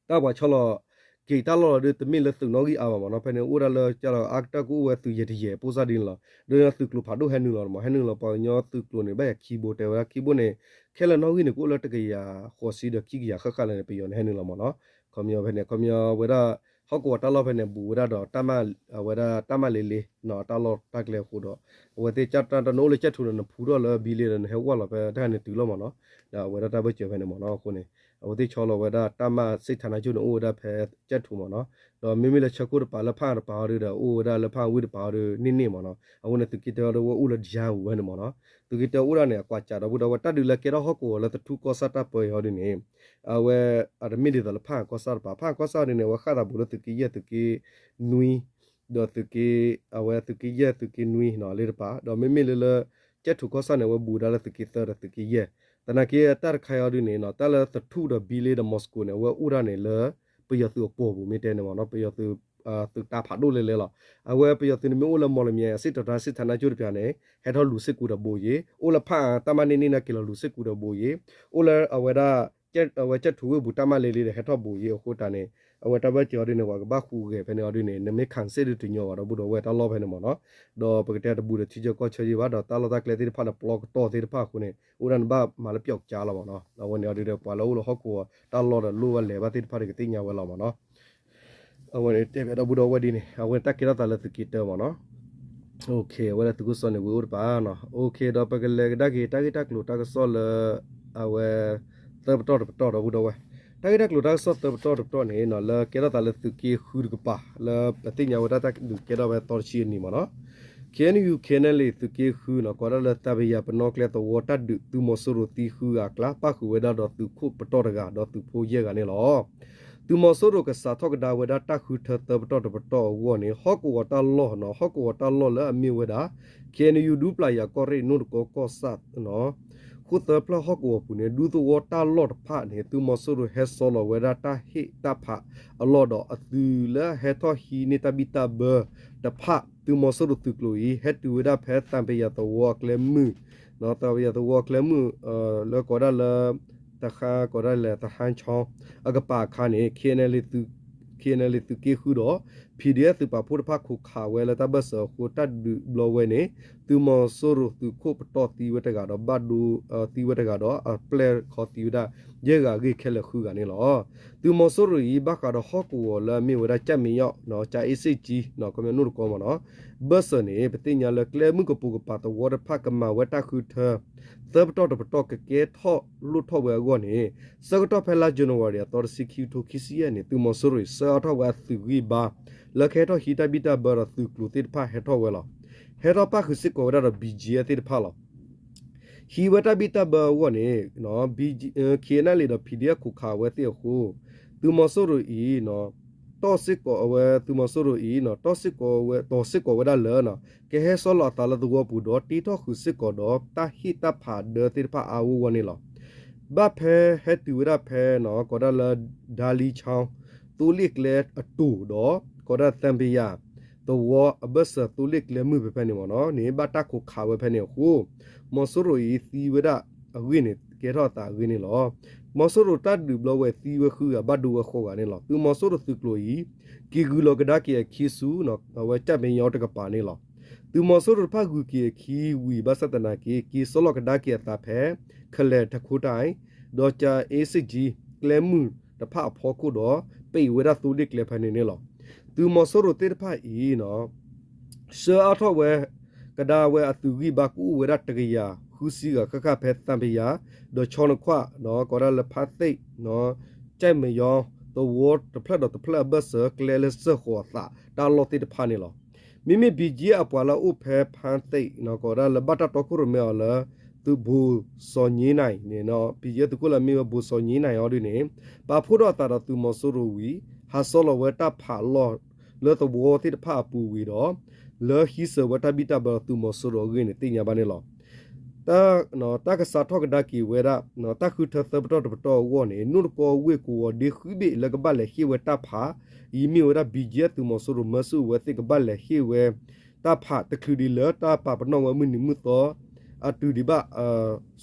တၢ်ပှၤဆီလီၤက့ၤတၢ်လီၢ်လီၤဒီး တမ့ၢ်လၢသုးနီၣ်ဂံၢ်အါဘၣ်မ့ၢ်နီၤ. ဖဲန့ၣ်အိၣ်ဒၣ်လၢကၢ်လီၤအါကတၢၢ်ကအိၣ်ဝဲသုးယဲၢ်တယဲၢ် ပိၢ်စၢ်ဒ်န့ၣ်လီၤ. ဒီးသုးကျိၤဖးဒိၣ်ဟဲနုာ်လီၤမ့ၢ် ဟဲနုာ်လီၤ ပှၤကညီသုးကျိၤန့ၣ် ဘၣ်ယၤခံဘိ တဲဝဲဒၣ်ခံဘိန့ၣ် ခဲလၢာ်နီၣ်ဂံၢ်န့ၣ် ကအိၣ်လၢတကယၤဃိးဆံဒီးခံကယၤဃၣ်ဃၣ်လၢန့ၣ် ပယီၤန့ၣ်ဟဲနုာ်လီၤမ့ၢ်နီၤ. ခီပညီဖဲန့ၣ် ခီပညီဝဲဒၣ် ဟီၣ်ကဝီၤတၢ်လီၢ်ဖဲန့ၣ် ဘူးဝဲဒၣ်ဒီး အဝဲဒၣ်တၢ်မၤလ့လ့ တၢ်လီၢ်တၢ်ကျဲအဃိဒီး အဝဲသ့ၣ်ကၢ်တၢ်တၢ်နအိၣ်လၢကၠဲၣ်ထူဒီးနဖူထီၣ်လၢဘံလ့ဒီးနဟဲဝဲလီၤဖဲတၢ်ဟဲန့ၣ်တုၤလီၤမ့ၢ်နီၤ. ဒီးအဝဲဒၣ်တၢ်ဘၢၣ်စၢၤဖဲန့ၣ်မ့ၢ်နီၤ အဃိန့ၣ် အဝဲသ့ၣ်ဆီလီၤဝဲဒၣ်တၢ်မၤစ့ၣ်ထးနါကၠိန့ၣ် အိၣ်ဝဲဒၣ်ဖဲကၠဲၣ်ထူမ့ၢ်နီၤ. ဒီးမ့မ့ၢ်လၢဆၢခိၣ်တပၤလၢဖၣ်အၣ်တပၤအီၤဒုဒီး အိၣ်ဝဲဒၣ်လၢဖၣ်အၣ်ဝ့ၢ်တပၤအီၤဒုန့ၣ်န့ၣ်မ့ၢ်နီၤ. အဃိန့ၣ် သုးက့တၢဒီးဝဲအိၣ်လၢယါဝဲန့ၣ်မ့ၢ်နီၤ. သုးက့တၢအိၣ်ဒၣ်န့ၣ် အကွၢ်စးဒီပုၢ်ဒီဝဲၢ် တၢ်ဒုးလၢကဲထီၣ်ဟီၣ်ကဝီၤလၢသထူၣ်ကီၢ်ဆၣ်တၢ်ပၢအံၤအီၤဒုန့ၣ် အဝဲ အတမ့ၢ်ဒ်သိးလၢဖၣ်အၣ်ကီၢ်ဆၣ်တပၤ ဖၣ်အၣ်ကီၢ်ဆၣ်အီၤဒုန့ၣ် အဝဲဃၣ်သးဘူးလၢသုးက့ယဲၢ် သုးက့နွံ ဒီးသုးက့ အဝဲသုးက့ယဲၢ် သုးက့နွံနီၤ လၢတပၤ ဒီးမ့မ့ၢ်လၢလၢ ကၠဲၣ်ထူကီၢ်ဆၣ်န့ၣ် အဝဲဘူးဒၣ်လၢသုးက့သၢဒီးသုးက့ယဲၢ်. သနာ်က့တၢ်တခါအံၤအီၤဒုန့ၣ်နီၤ တၢ်လၢသထူၣ်ဒီးဘံလ့ဒီးမီၤစကိၤန့ၣ် အဝဲအိၣ်ဒၣ်န့ၣ်လၢ ပယီၤသုးအပှီၢ်ပူၤမ့ၢ်တဲန့ၣ်မ့ၢ်နီၤ ပယီၤသုး သုးတၢ်ဖးဒိၣ်လဲၣ်လဲၣ်လီၤ. အဝဲပယီၤသုးန့ၣ်မ့ၢ်အိၣ်လၢမီၢ်လမၠဲၤ အစ့ၣ်တတီၤစ့ၣ်ထးနါကၠိတပၤန့ၣ် ဟဲထီၣ်လူၤစ့ၢ်ကီးဒီးဘူးယ့ၤ အိၣ်လၢဖၣ်အၣ်တၢ်မၤန့ၢ်န့ၢ်န့ၣ် က့ၤလီၤလူၤစ့ၢ်ကီးဒီးဘူးယ့ၤ အိၣ်လၢအဝဲဒၣ် အဝဲကၠဲၣ်ထူဝ့ၢ်ပူၤတၢ်မၤလ့လ့ဒီး ဟဲထီၣ်ဘူးယ့ၤအဃိတၢ်န့ၣ် အဝဲတၢ်ဘၢၣ်စၢၤအီၤဒုန့ၣ် ပှၤကဘၣ်ဃုဂဲၤဖဲန့ၣ်အီၤဒုန့ၣ် နမ့ၢ်ခးစ့ၣ်ဒုတညီဘၣ် ဒီပုၢ်ဒီဝဲၢ်တၢ်လီၢ်ဖဲန့ၣ်မ့ၢ်နီၤ. ဒီးပကတဲတဘူးဒီးထံဆၢကီၢ်ဆၢယံၤဘၣ် ဒီးတၢ်လီၢ်တၢ်ကျဲသ့ၣ်တဖၣ်န့ၣ် ပျီကတီၢ်သ့ၣ်တဖၣ်အဃိန့ၣ် အိၣ်ဒၣ်န့ၣ်ဘၣ်မၤလၢပျီကၠါလီၤမ့ၢ်နီၤ. အဝဲန့ၣ်အီၤဒုဒီး ပှၤလၢအိၣ်လၢဟီၣ်ကဝီၤတၢ်လီၢ်ဒီးလိၣ်ဝဲလဲၤဘၣ်သ့ၣ်တဖၣ်ဒီးကသ့ၣ်ညါဝဲလီၤမ့ၢ်နီၤ. အဝဲန့ၣ်တဲဘၣ်ဒီပုၢ်ဒီဝဲၢ်ဒ်န့ၣ် အဝဲတၢ်ကဲထီၣ်သးလၢသုးက့တၢမ့ၢ်နီၤ. အဝဲဒၣ်သုးခိၣ်စီၤန့ၣ်ဝံၤအိၣ်တပၤနီၤ. ဒီးပကလဲၤကဒါက့ၤ တၢ်ဂ့ၢ်တၢ်ကျိၤတၢ်ကစီၣ်လၢ အဝဲ သၢပတီၢ်တပတီၢ်ဒီပုၢ်ဒီဝဲၢ်. တၢ်ဂ့ၢ်တၢ်ကျိၤတၢ်ကစီၣ်သၢပတီၢ်တပတီၢ်န့ၣ် လၢကဲထီၣ်သးလၢသုးက့ဃုတကပၤ လၢပသ့ၣ်ညါဝဲဒၣ်တၢ်ဒုးကဲထီၣ်ဝဲသီတဆံအနံၤမ့ၢ်နီၤ. KNU KNLA သုးက့ဃုနီၤ ကိးဒၣ်လၢသံပယၤပနီၣ်ကျဲသဝီတၢ်ဒုး သုးမီၤစိရိၤသံဃုဂၤအကျါ ပၣ်ဃုာ်ဝဲဒၣ်ဒီးသုးခိၣ်ပတီၢ်တဂၤ ဒီးသုးဖိယဲၢ်ဂၤန့ၣ်လီၤ. သုးမီၤစိရိၤကစးထီၣ်ကဒါဝဲဒၣ်တၢ်ဃုထၢသၢပတီၢ်တပတီၢ်အဂီၢ်န့ၣ် ဟီၣ်ကဝီၤတၢ်လီၢ်နီၤ ဟီၣ်ကဝီၤတၢ်လီၢ်လၢအမ့ၢ်ဝဲဒၣ် KNU ဒူပျၢ်ယၤကီၢ်ရ့ၣ် နိၣ်တကီကီၢ်ဆၣ် ဃိၣ်သၢဖျၢၣ်ဟီၣ်ကဝီၤပူၤန့ၣ် ဒူသဝီတၢ်လီၢ်တဖၣ်န့ၣ် သုးမီၤစိရိၤဟဲဆီလီၤဝဲဒၣ်တၢ်ဟ့ၣ်တၢ်ဖးအလီၢ်ဒီးအသုးလၢဟဲထီၣ်ဟံးန့ၢ်တၢ်ဘံၣ်တၢ်ဘၢတဖၣ် သုးမီၤစိရိၤသုးကျိၤအံၤ ဟဲတုၤဝဲဒၣ်ဖဲသံပယၤသဝီအကျဲမုၢ် သံပယၤသဝီအကျဲမုၢ် လၢကိးဒၣ်လၢ တဟါကိးဒၣ်လဲၣ် တဟါဆီ အကပၤအခါန့ၣ် KNLA သုးက့ဃုဒီး PDF သုးပာ်ဖှိၣ်တဖၣ်ခိးခးဝဲလၢတၢ်ဘၢၣ်စၢၤအဃိ တၢ်ဒုးဘျီဝဲန့ၣ် သုးမီၤစိရိၤသုးခိၣ်ပတီၢ်သံဝဲတဂၤဒီး ဘၣ်ဒိ သံဝဲတဂၤဒီး အပျဲၢ်ခီသံဝဲဒၣ် ယဲၢ်ဂၤအဂ့ၢ်ခဲလၢာ်ဃုဂၤန့ၣ်လီၤ. သုးမီၤစိရိၤအံၤ ဘၣ်ဃးဒီးဟီၣ်ကဝီၤလၢအမ့ၢ်ဝဲဒၣ် ကၠၣ်မ့ၢ်ယီၣ် ကၠၣ်အ့စ့ၣ်ကၠံ ခီပညီနိၣ်တကီမ့ၢ်နီၤ ဘၢၣ်စၢၤန့ၣ် ပသ့ၣ်ညါလၢကျဲမုၢ်ကပိာ်ကပၤသဝီတဖၣ်ကမၤဝဲတၢ်ဃုထၢ သၢပတီၢ်တပတီၢ်ကကဲထီၣ်လိၣ်ထီၣ်ဝဲအဂီၢ်န့ၣ် ဆၢကတီၢ်ဖဲလါ January အသီတဆံခံ ခံကထိခံဆံယဲၢ်န့ၣ် သုးမီၤစိရိၤအံၤ ဆှၢအါထီၣ်ဝဲအသုးဂံၢ်ဘါ လၢကဟဲထီၣ်ဟံးတၢ်ဘံၣ်တၢ်ဘၢဒီးသုးကျိၤသ့ၣ်တဖၣ်ဟဲထီၣ်ဝဲလီၤ. ဟဲထီၣ်ပၣ်ဃုာ်စ့ၢ်ကီးဝဲဒၣ်ဒီး ဘံၣ်ကၠံအၣ်သ့ၣ်တဖၣ်လီၤ. ဟံးဝဲတၢ်ဘံၣ်တၢ်ဘၢအဂီၢ်န့ၣ် ဘံၣ်ကၠံ KNLA ဒီး PDF ခိးခးဝဲသ့ၣ်အဃိ သုးမီၤစိရိၤအံၤ တီၢ်စ့ၢ်ကီးအဝဲ သုးမီၤစိရိၤအံၤ တီၢ်စ့ၢ်ကီးဝဲ တီၢ်စ့ၢ်ကီးဝဲဒၣ်လၢ ကဟဲဆီလီၤအသးလၢသဝီပူၤဒီး တ့ထီၣ်ဃုာ်စ့ၢ်ကီးဒီး တၢ်ဟ့ၣ်တၢ်ဖးဒၢသ့ၣ်တဖၣ်အါအါဂီၢ်ဂီၢ်န့ၣ်လီၤ. ဘၣ်ဖဲဟဲတုၤဝဲဒၣ်ဖဲ ကိးဒၣ်လၢ ဒါလံချောင်း သိလ့ၣ်ကျဲအတိၤဒီး ကိးဒၣ်သံပယၤ သဝီအဘၢၣ်စၢၤသိလ့ၣ်ကျဲမုၢ်ဖဲဖဲန့ၣ်မ့ၢ်နီၤန့ၣ် ဘၣ်တၢ်ခိးခးဝဲဖဲန့ၣ်အဃိ မီၤစိရိၤအံၤသံဝဲဒၣ်အဂ့ၢ်န့ၣ် ကဲထီၣ်အသးအဂ့ၢ်န့ၣ်လီၤ. မီၤစိရိၤတၢ်ဒုးဘျီဝဲသံဝဲဃုဂၤ ဘၣ်ဒိဝဲဃိးဂၤန့ၣ်လီၤ. သုးမီၤစိရိၤသုးကျိၤအံၤ က့ၤဂုာ်လီၤကဒါက့ၤအခံဆူ အဝဲကၠၣ်မ့ၢ်ယီၣ်တကပၤန့ၣ်လီၤ. သုးမီၤစိရိၤတဖၣ်ဂုာ်က့ၤအခံဝံၤ ဘၣ်ဆၣ်သနာ်က့ က့ၤဆီလီၤကဒါက့ၤအသးဖဲ ခဲလဲၣ်ထးခိတၢ် ဒီးကၠၣ်အ့စ့ၣ်ကၠံ ကျဲမုၢ်တဖၣ်အဖီခိၣ်ဒီး ပံးဝဲဒၣ်သိလ့ၣ်ကျဲဖဲန့ၣ်န့ၣ်လီၤ. သုးမီၤစိရိၤသ့ၣ်တဖၣ်အံၤ ဆှၢအါထီၣ်ဝဲ ကဒါဝဲအသုးဂံၢ်ဘါကအိၣ်ဝဲဒၣ်တကယၤဃုဆံဂၤဃၣ်ဃၣ်ဖဲသံပယၤ ဒီးဆီနခွၣ် ကိးဒၣ်လၢဖါသ့ၣ် ကၠၣ်မ့ၢ်ယီၣ် သဝီတဖျၢၣ်ဒီးတဖျၢၣ်အဘၢၣ်စၢၤကျဲလၢစၢဃီၤအသးတၢ်လီၢ်သ့ၣ်တဖၣ်န့ၣ်လီၤ. မ့မ့ၢ် ဘံၣ်ကၠံအပှၤလၢအအိၣ်ဖဲဖါသ့ၣ် ကိးဒၣ်လၢဘၣ်တၢ်တီခိၣ်ရိၣ်မဲအီၤလၢ သုးဘိၣ်စီၤညံနၢ်န့ၣ် ဘံၣ်ကၠံအသုးခိၣ်လၢအမ့ၢ်ဝဲ ဘိၣ်စီၤညံနၢ်အီၤဒ်န့ၣ် ပာ်ဖှိၣ်ထီၣ်အသးဒီးသုးမီၤစိရိၤဝံၤ ဟးဆီလီၤဝဲတၢ်ဖးအလီၢ်လၢသဝီသ့ၣ်တဖၣ်အပူၤဝံၤဒီး လၢဟံးစၢၤဝဲတၢ်ဘံၣ်တၢ်ဘၢသုးမီၤစိရိၤအဂ့ၢ်န့ၣ် သ့ၣ်ညါဘၣ်န့ၣ်လီၤ. တၢ်ကစးထီၣ်ကဒါက့ၤဝဲဒၣ် တၢ်ဃုထၢသၢပတီၢ်တပတီၢ်အဂီၢ်န့ၣ် နိၣ်တကီဝ့ၢ်ကဝီၤဒ့ဃုဘ့ၣ်လၢကဘၣ်လဲၤဟ့ၣ်ဝဲတၢ်ဖး အံၤမ့ၢ်ဝဲဒၣ် BGF သုးမီၤစိရိၤ မၢစုၣ်ဝဲသ့ၣ်ကဘၣ်လဲၤဟ့ၣ်ဝဲ တၢ်ဖးတချုးဒံးလၢတၢ်ပာ်ပနီၣ်ဝဲမုၢ်နံၤမုၢ်သီ အတုၤဒံးဘၣ်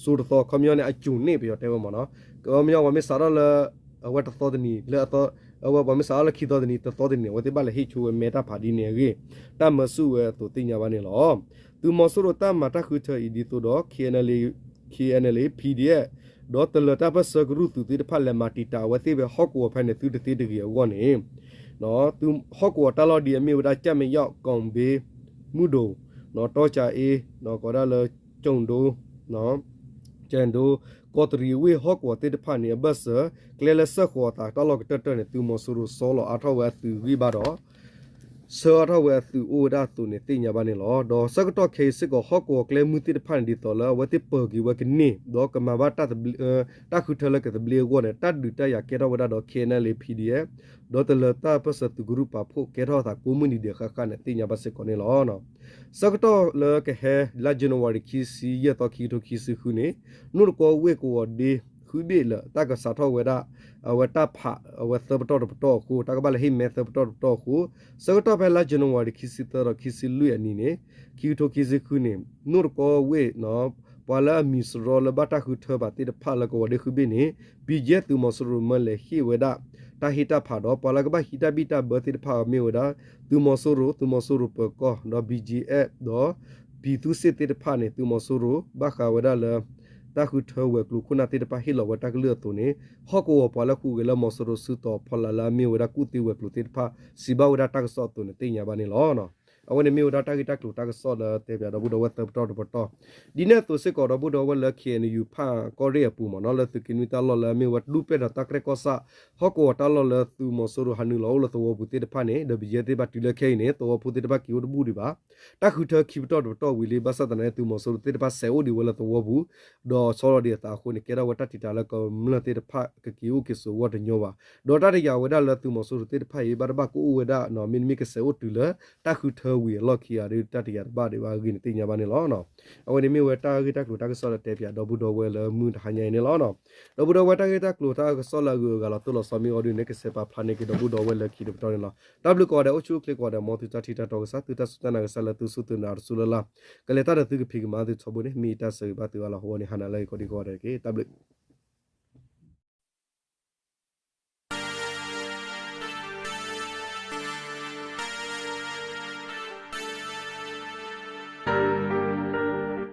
စိၤတသီ ခီပညီန့ၣ် အကိၤန့ၣ် ပယီၤတဲဝဲမ့ၢ်နီၤ. ခီပညီ ပှၤမ့ၢ်စးထီၣ်လၢ အဝဲတသီတနံၤ လၢအသီ အဝဲပှၤမ့ၢ်စးထီၣ်လၢခံသီတနံၤ တသီတနံၤန့ၣ် အဝဲသ့ၣ်ဘၣ်လဲၤဟ့ၣ်ဆိဝဲမဲတၢ်ဖးဒ်န့ၣ်အဂ့ၢ် တၢ်မၢစုၣ်ဝဲအသိးသ့ၣ်ညါဘၣ်န့ၣ်လီၤ. သုးမီၤစိရိၤတၢ်မၤတၢ်ဃုထၢအံၤဒ်သိးဒီး KNLA, PDF ဒီးတလၢၤတၢ်ပၢၢ်ဆၢကရူၢ်သုးသ့ၣ်တဖၣ်လဲၤမၤတံာ်တာ်အဝဲသ့ၣ်ဖဲဟီၣ်ကဝီၤဖဲန့ၣ် သုတသ့တဂ့ၤအဂီၢ်န့ၣ် ဟီၣ်ကဝီၤတၢ်လီၢ်ဒ်အမ့ၢ်ဝဲဒၣ် ကၠၣ်မဲာ်ယီၣ်, ကီၢ်ဘ့, မုၢ်ဒိၣ်, တီကၠၤအ့, ကီးဒၣ်လၢ ကၠိၣ်ဒိ ကၠဲၣ်ဒိ ကီးတရံးဝ့ၢ်ဟီၣ်ကဝီၤသ့ၣ်တဖၣ်န့ၣ် အဘၢၣ်စၢၤ ကျဲလၢဆှၢဃီၤအသးတၢ်လီၢ်ကတၢၢ်တၢၢ်န့ၣ် သုးမီၤစိရိၤဆီလီၤအါထီၣ်ဝဲအသုးဂံၢ်ဘါဒီး ဆှၢအါထီၣ်ဝဲအသုးအိၣ်ဝဲဒၣ်အသိးန့ၣ် သ့ၣ်ညါဘၣ်န့ၣ်လီၤ. ဒီးဆၢကတီၢ်ခဲအံၤစ့ၢ်ကီး ဟီၣ်ကဝီၤကျဲမုၢ်သ့ၣ်တဖၣ်န့ၣ် ဒ်သိးလၢအဝဲသ့ၣ်ပၢၤက့ၤဝဲကန့ၢ် ဒီးကမၤဘၣ်တၢ်သဘျ့ တၢ်ဃုထၢလၢကသဘျ့အဂီၢ်န့ၣ် တၢ်ဒုးတၢ်ယၤကဲထီၣ်ဝဲဒၣ်ဒီး KNLA PDF ဒီးတလၢၤတၢ်ပၢၢ်ဆၢသုးကရူၢ်ပာ်ဖှိၣ် ကဲထီၣ်အသးကိးမုၢ်နံၤဒဲးဃၣ်ဃၣ်န့ၣ် သ့ၣ်ညါဘၣ်စ့ၢ်ကီးန့ၣ်လီၤ. ဆၢကတီၢ်လၢကဟဲ လါ January ခံဆံယဲၢ်သီ ခံကထိခံဆံဃုန့ၣ် နိၣ်တကီဝ့ၢ်ကဝီၤဒ့ဃုဘ့ၣ်လၢ တၢ်ကစးထီၣ်ဝဲဒၣ် အဝဲတၢ်ဖး အဝဲသၢပတီၢ်တပတီၢ်အဃိ တၢ်ကဘၣ်လဲၤဟ့ၣ်မဲသၢပတီၢ်တပတီၢ်အဃိ ဆၢကတီၢ်ဖဲလါ January ခံဆံသၢဒီးခံဆံလွံၢ်အနံၤန့ၣ် ခံကထိခံဆံဃုန့ၣ် နိၣ်တကီဝ့ၢ် ပှၤလၢအမံၤစရီလၢဘၣ်တၢ်ဃုထၢဘၣ်သ့ၣ်တဖၣ်လၢကဝီၤဒ့ဃုဘ့ၣ်န့ၣ် BGF သုးမီၤစိရိၤမၢလဲၤဟ့ၣ်ဝဲဒၣ် တၢ်ဟ့ၣ်တၢ်ဖးဒီး ပှၤလၢကဘၣ်ဟံးတၢ်ဘံၣ်တၢ်ဘၢသ့ၣ်တဖၣ်မ့ၢ်ဝဲဒၣ် သုးမီၤစိရိၤ, သုးမီၤစိရိၤပၢၤကီၢ် ဒီး BGF ဒီး ပြည်သူ့စစ် သ့ၣ်တဖၣ်န့ၣ် သုးမီၤစိရိၤ ဘၣ်ဃးဝဲဒၣ်လၢ တၢ်ဃုထၢဝဲၤကျိၤခိၣ်နၢ်သ့ၣ်တဖၣ်ဟ့ၣ်လီၤဝဲတၢ်ကလုၢ်အသိးန့ၣ် ဟီၣ်ကဝီၤပှၤလၢဟူးဂဲၤလၢမီၤစိရိၤစုတီၤဖီလာ်လၢအမ့ၢ်ဝဲဒၣ်ကူၣ်သ့ဝဲၤကျိၤသ့ၣ်တဖၣ် စံးဘၣ်ဝဲဒၣ်တၢ်ကစီၣ်အသိးန့ၣ် သ့ၣ်ညါဘၣ်န့ၣ်လီၤ. အဝဲန့ၣ်မ့ၢ်ဝဲဒၣ်တၢ်ဂ့ၢ်တၢ်ကျိၤတၢ်ကစီၣ်လၢတဲပၠးဒီပုၢ်ဒီဝဲၢ်သၢပတီၢ်တပတီၢ် ဒ်န့ၣ်အသိးစ့ၢ်ကီးဒီပုၢ်ဒီဝဲၢ်လၢ KNU ဖၣ်ကီၢ်ရ့ၣ်အပူၤမ့ၢ်နီၤ လၢသုးက့နွံတၢ်လီၢ်လၢအမ့ၢ်ဝဲဒူပျဲၢ်ဒီးတၢ်ကြဲၢ်ကီၢ်ဆၣ် ဟီၣ်ကဝီၤတၢ်လီၢ်လၢသုးမီၤစိရိၤဟးနုာ်လီၤအိၣ်လၢသဝီပူၤသ့ၣ်တဖၣ်န့ၣ် ဒီးဘံယဲၢ်သ့ၣ်တဖၣ်တုၤလၢခဲအံၤန့ၣ် သဝီဖိသ့ၣ်တဖၣ်က့ၤအိၣ်တဘူၣ်ဒံးဘၣ်. တၢ်ဃုထၢခံပတီၢ်တပတီၢ်ဝံၤလံ ဘၣ်ဆၣ်သနာ်က့ သုးမီၤစိရိၤသ့ၣ်တဖၣ်စဲးအိၣ်ဒံးဝဲလၢသဝီပူၤ ဒီးဆီလီၤဒံးအသးအဃိန့ၣ် ကဲထီၣ်ဝဲတၢ်တံာ်တာ်လၢကမျၢၢ်သ့ၣ်တဖၣ်ကက့ၤအိၣ်က့ၤဆိးဝီတညီဘၣ်. ဒီးတၢ်တယာ်ဝဲဒၣ်လၢသုးမီၤစိရိၤသ့ၣ်တဖၣ်အံၤ ဘၣ်တဘၣ်ကအိၣ်ဝဲဒၣ် မ့တမ့ၢ်ကစဲးအိၣ်တုၤလၢ တၢ်ဃုထၢဝံၤအလီၢ်ခံဂၤဒီး တၢ်တယာ်တဘၣ်ဒံးဘၣ်အဂ့ၢ်န့ၣ် သ့ၣ်ညါဘၣ်န့ၣ်လီၤ. အဝဲန့ၣ်မ့ၢ်ဝဲတၢ်ဂ့ၢ်တၢ်ကျိၤတၢ်ကစီၣ်လၢတဲပၠးဒီပုၢ်ဒီဝဲၢ်လၢမုၢ်တဟါညါအံၤန့ၣ်လီၤ. ဒီပုၢ်ဒီဝဲၢ်တၢ်ဂ့ၢ်တၢ်ကျိၤတၢ်ကစီၣ်လၢအဂုၤအဂၤလီၤတိၢ်လီၤဆီမ့ၢ်အိၣ်ဒ်န့ၣ် ကစဲးပာ်ဖျါန့ၢ်က့ၤဒီပုၢ်ဒီဝဲၢ်လၢခံတပတီၢ်န့ၣ်လီၤ. တၢ်ဘျုးကိးဂၤဒဲး အိၣ်ဆူၣ်အိၣ်ချ့ကိးဂၤဒဲး မ်သုတၢ်ထံၣ်တၢ်တီကစၢ် သုတၢ်စူၢ်တၢ်နာ်ကစၢ်လၢသုစူၢ်သုနာ်တစူၢ်လၢ်လၢ် ကလဲၤတၢ်ဒီးသုကဖံးကမၤသုထီဘိန့ၣ် မ့ၢ်ယတၢ်ဆၢဂ့ၤဘၣ်သုအါလီၤ. အဝဲန့ၣ်ဟါနၤလၢအံၤကိးဒံကိးဂၤဒဲးတက့ၢ်. တၢ်ဘျုး